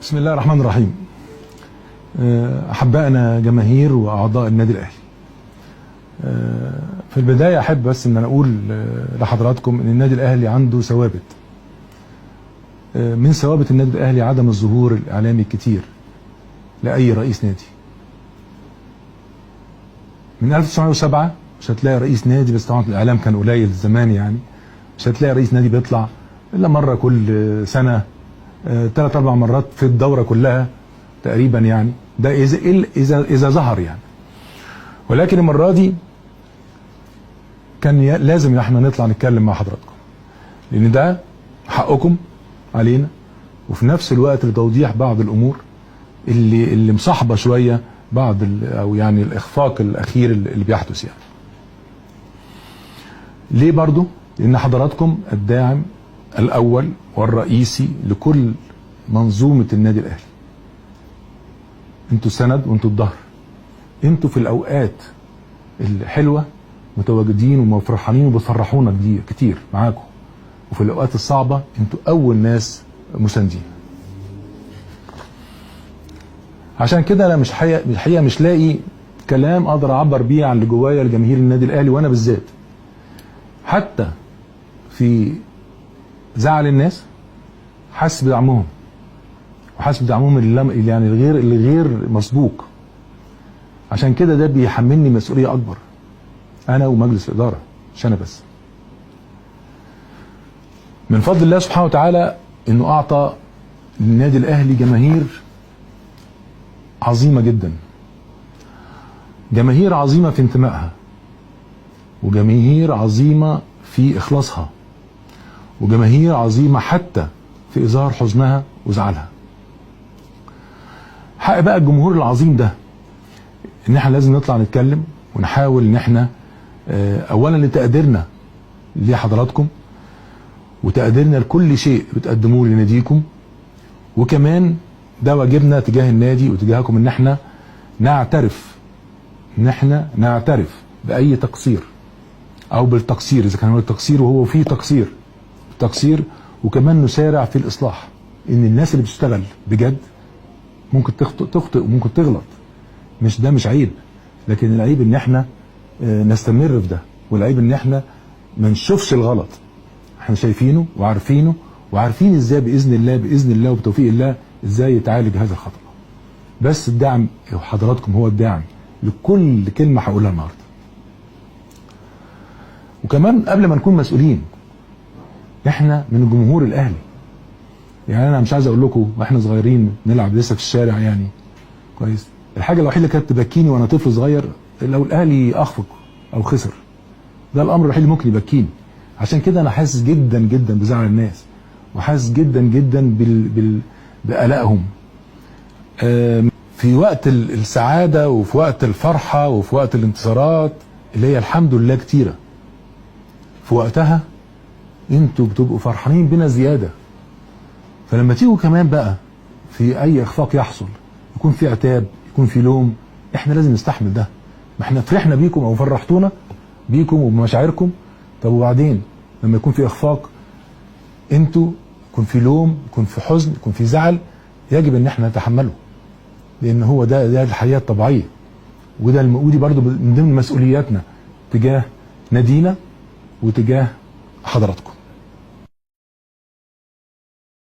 بسم الله الرحمن الرحيم. أحبائنا جماهير وأعضاء النادي الأهلي، في البداية أحب بس أن أنا أقول لحضراتكم أن النادي الأهلي عنده ثوابت. من ثوابت النادي الأهلي عدم الظهور الإعلامي الكتير لأي رئيس نادي. من 1907 مش هتلاقي رئيس نادي، بس طبعا الإعلام كان قليل زمان، يعني مش هتلاقي رئيس نادي بيطلع إلا مرة كل سنة، 3-4 مرات في الدورة كلها تقريبا، يعني ده إذا ظهر يعني. ولكن المرة دي كان لازم احنا نطلع نتكلم مع حضراتكم، لأن ده حقكم علينا، وفي نفس الوقت لتوضيح بعض الأمور اللي مصاحبة شوية بعض أو يعني الإخفاق الأخير اللي بيحدث يعني. ليه برضو؟ لأن حضراتكم الداعم الأول والرئيسي لكل منظومة النادي الأهلي. انتوا السند وانتوا الظهر، انتوا في الأوقات الحلوة متواجدين ومفرحانين وبتفرحونا كتير معاكم، وفي الأوقات الصعبة انتوا أول ناس مساندين. عشان كده أنا مش الحقيقة مش لاقي كلام أقدر أعبر بيه عن اللي جوايا لجماهير النادي الأهلي، وأنا بالذات حتى في زعل الناس حاسس بدعمهم، وحاسس بدعمهم اللي يعني الغير مسبوق. عشان كده ده بيحملني مسؤولية أكبر، أنا ومجلس الإدارة، مش أنا بس. من فضل الله سبحانه وتعالى إنه أعطى للنادي الأهلي جماهير عظيمة جدا، جماهير عظيمة في انتمائها، وجماهير عظيمة في إخلاصها، وجماهير عظيمة حتى في إظهار حزنها وزعلها. حق بقى الجمهور العظيم ده إن احنا لازم نطلع نتكلم ونحاول إن احنا أولا لتقديرنا لحضراتكم وتقديرنا لكل شيء بتقدموه لناديكم، وكمان ده واجبنا تجاه النادي وتجاهكم إن احنا نعترف، إن احنا نعترف بأي تقصير أو بالتقصير إذا كان هو التقصير وهو فيه تقصير، وكمان نسارع في الإصلاح. إن الناس اللي بتشتغل بجد ممكن تخطئ وممكن تغلط، مش ده مش عيب، لكن العيب إن احنا نستمر في ده، والعيب إن احنا ما نشوفش الغلط. احنا شايفينه وعارفينه وعارفين ازاي بإذن الله، بإذن الله وبتوفيق الله ازاي يتعالج هذا الخطأ. بس الدعم حضراتكم هو الداعم لكل كلمة هقولها النهارده. وكمان قبل ما نكون مسؤولين احنا من الجمهور الاهلي. يعني انا مش عايز اقول لكم واحنا صغيرين نلعب لسه في الشارع يعني كويس، الحاجة الوحيدة اللي كانت تبكيني وانا طفل صغير لو الاهلي اخفق او خسر، ده الامر الوحيد اللي ممكن يبكيني. عشان كده انا حاسس جدا جدا بزعل الناس، وحاسس جدا جدا بقلقهم في وقت السعادة وفي وقت الفرحة وفي وقت الانتصارات اللي هي الحمد لله كتيرة. في وقتها انتوا بتبقوا فرحانين بينا زيادة، فلما تيجوا كمان بقى في اي اخفاق يحصل يكون في عتاب، يكون في لوم، احنا لازم نستحمل ده. ما احنا فرحنا بيكم او فرحتونا بيكم وبمشاعركم، طب وبعدين لما يكون في اخفاق انتوا يكون في لوم، يكون في حزن، يكون في زعل، يجب ان احنا نتحمله، لان هو ده الحياة الطبيعية، وده ودي برضو من ضمن مسؤولياتنا تجاه نادينا وتجاه حضراتكم.